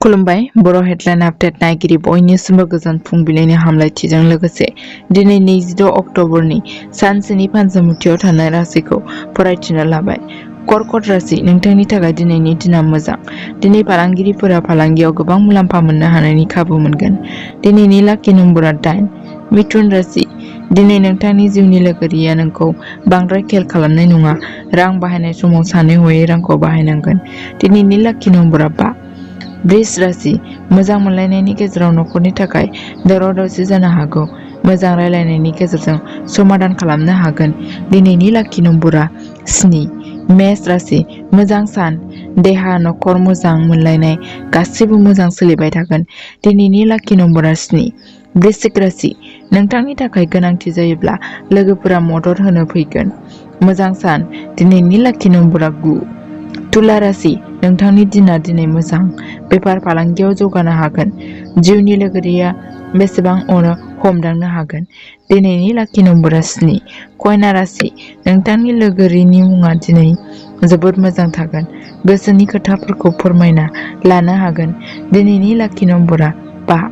खुलुमबाय बर' headline update नायगिरि बयनिसिमबो गोजोन फुंबिलिनि हामलायथिजों लोगोसे दिनै 26 अक्ट'बरनि सानसेनि फानजामुथियाव थानाय राशिखौ फरायथिनो लाबाय। कर्कट राशि नोंथांनि थाखाय दिनैनि दिना मोजां। दिनै फालांगिरिफोरा फालांगियाव गोबां मुलाम्फा मोननो हानायनि खाबु मोनगोन। दिनैनि लाकी नम्बरा 8। मिथुन राशि दिनै नोंथांनि जिउनि लोगोरिया नोंखौ बांद्राय खेल खालामनाय नङा। रां बाहायनाय समाव सानै हयै रांखौ बाहायनांगोन। दिनैनि लाकी नम्बरा 5। वृष राशि मोजां मोनलायनायनि गेजेराव नखरनि थाखाय दावराव दावसि जानो हागौ। मोजां रायलायनायनि गेजेरजों समाधान खालामनो हागोन। दिनैनि लाकी नम्बरा 7। मेष राशि मोजां सान। देहा नखर मोजां मोनलायनाय गासिबो मोजां सोलिबाय थागोन। दिनैनि लाकी नम्बरा 7। वृश्चिक राशि नोंथांनि थाखाय गोनांथि जायोब्ला लोगोफोरा मदद होनो फैगोन। मोजां सान। दिनैनि लाकी नम्बरा 9। तुला राशि नोंथांनि दिना दिनै मोजां। बेफार फालांगियाव जौगानो हागोन। जिउनि लोगोरिया बेसेबां अनो हमदांनो हागोन। दिनैनि लाकी नम्बरा 7। कन्या राशि नोंथांनि लोगोरिनि मुङा दिनै जोबोद मोजां थागोन। गोसोनि खोथाफोरखौ फोरमायना लानो हागोन। दिनैनि लाकी नम्बरा 5।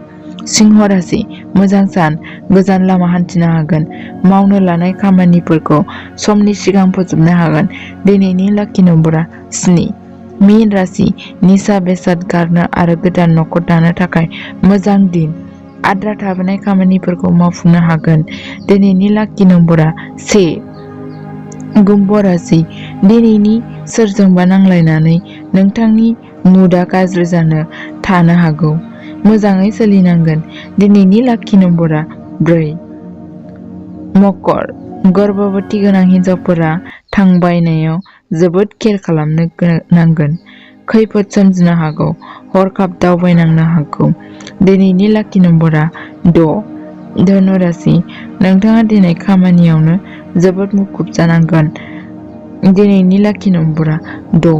सिंह राशि मोजां सान। गोजान लामा हान्थिनो हागोन। मावनो लानाय खामानिफोरखौ समनि सिगां फोजोबनो हागोन। दिनैनि लाकी नम्बरा 7। मीन राशि निसा बेसाद गारनो आरो गोदान नखर दानो थाखाय मोजां दिन। आद्रा थाबोनाय खामानिफोरखौ मावफुंनो हागोन। दिनैनि लाकी नम्बरा 1। कुम्भ राशि दिनैनि सोरजोंबा नांलायनानै नोंथांनि मुडआ गाज्रि थानो हागौ। मोजाङै सोलिनांगोन। दिनैनि लाकी नम्बरा 4। मकर गर्भवती गोनां हिन्जावफोरा थांबायनायाव जोबोद खेल खालामनो नांगोन। खैफोद सोमजिनो हागौ। हरखाब दावबायनांनो हागौ। दिनैनि लाकी नम्बरा 6। धनु राशि नोंथाङा दिनै खामानियावनो जोबोद मुखुब जानांगोन। दिनैनि लाकी नम्बरा 6।